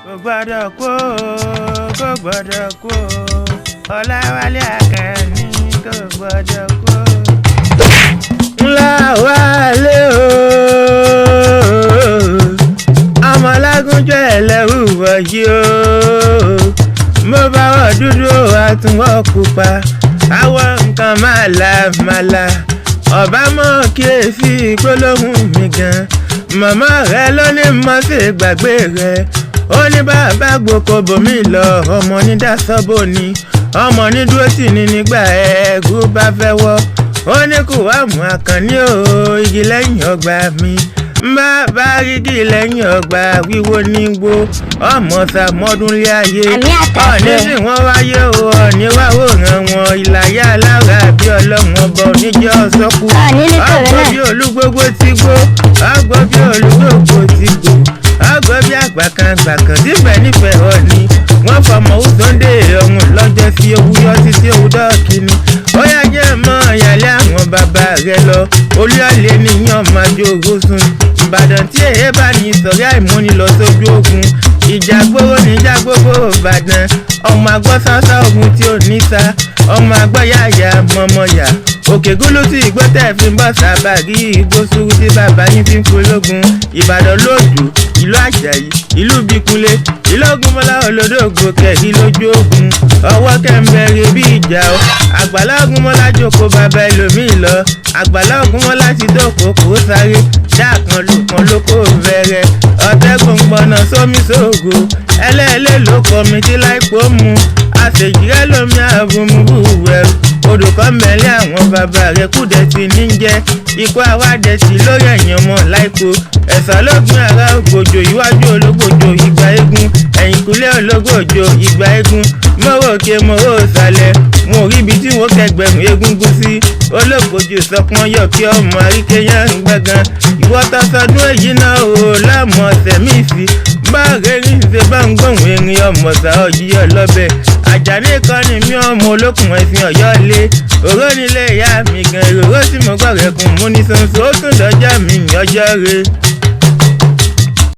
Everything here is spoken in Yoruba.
Kò gbọ́dọ̀ kú o, kò gbọ́dọ̀ kú o, Ọláwálé Àkànní kò gbọ́dọ̀ kú o. Ńlá wálé o, ọmọlágúnjọ ẹlẹ́rú wọ̀nyí o, mo bá wọ̀ dúdú àtúnwọ̀ pupa, àwọn nǹkan màlàmàlà ọ̀bá mọ̀ kíyèsí gbólóhùn mi gan. Màmá rẹ ló ní mọ́ sí gbàgbé rẹ, ó ní bàbá gboko bòmí lọ, ọmọ ní dásọ́bò ni, ọmọ ní dúró tì ní nígbà ẹ̀ẹ́gùn bá fẹ́ wọ́. Ó ní kò wá mú Àkànní o, igi lẹ́yìn ọgbà mi, bá rígi lẹ́yìn ọgbà wíwo ní gbó, ọmọ sàmọ́dúnlé ayé. Àmì àtàṣe. Ọ̀ní sì wọ́n wáyé o, ọ̀ní wá wòran wọn, ìlàyà alára àbí ọlọ́run ọba oníjẹ́ ọ̀sọ́kù. Ọ̀ní ní Ọgbọ́ kòrónà. bí olúgbógbó ti gbó, ọgbọ́ bí olúgbógbó ti gbó, ọgbọ́ bí àgbà kan àgbà kan síbẹ̀ nífẹ̀ẹ́ ọ̀ní. Wọ́n fọmọ Sunday ọ̀hún lọ́jọ́ sí ewúyọ́ títí ewu dọ́ọ̀kì ni. Ó yá jẹ́ mọ́ ìyàlẹ́ àwọn bàbá rẹ lọ, olúyọ̀lé níyàn máa jó ogún sùn. Ìbàdàn tí èyí bá ní sọ̀rí àìmúni lọ sójú ogun. Ìjà gbóró níjà gbogbo Ìbàdàn, ọmọ àgbọ̀ sánsá ogun tí ò ní sa, ọmọ àgbọ̀ yáyà mọ̀mọ̀yà. Òkè gúlú tí igbó tẹ̀ fi ń bọ̀ sábà rí igbó sùúrù tí bàbá yín fi ń pológun. Ìbàdàn lóòjò, ìlú Àjàyí, ìlú Bíkúnlé, ìlú Ògúnmọ́lá olódògo kẹ̀rí lójú ogun. Ọwọ́ kẹ́ńbẹ̀rẹ̀ bí ìjà o. Àgbàlá Ògúnmọ́lá jókòó bàbá ẹlòmíì lọ. Àgbàlá Ògúnmọ́lá ti dóko kó sáré. Dáàkan lùkan ló kó bẹ̀rẹ̀. Ọ̀tẹ́gun gbọ̀nà sómi sóògùn. Ẹlẹ́ẹ̀lẹ́ ló kọ́ mi tí láìpò mu. Àṣejìrẹ́ lomi àbùmùbùwẹ̀. Odò kan mẹ́lẹ́ àwọn bàbá rẹ̀ kúdẹ̀ ti ní jẹ́. Ikú àwádẹ ti lórí ẹ̀yìn ọmọ láìpo. Ẹ̀sà lógun ara ògbòjò iwájú ológbòjò ìgbà eégún. Ẹ̀yìnkùlé ológbòjò ìgbà eégún. Mọ́wọ́ òkè mọ́wọ́ òsàlẹ̀. Mo rí ibi tí wọ́n kẹgbẹ̀rún egúngún sí. Ológbòjò sọpọ́n yọ kí ọmọ àríkéyàn ń gbẹ̀gàn. Ìwọ tọ́sọdún èyí náà o lámọ̀ ọ̀sẹ̀ míì sí. Bá rẹ́rìn ṣe bá ń gbóhùn erin ọmọ ṣá ọ̀yí ọlọ́bẹ̀. Àjàní kan ni mí ọmọ olókùn ẹ̀sìn Ọ̀yọ́ lé. Òró nílé ìyá mi gan, èrò tí mo gbọ́ rẹ̀ kùn mú ní ṣoṣo, ó tún dọjọ́ mi ọjọ́ re.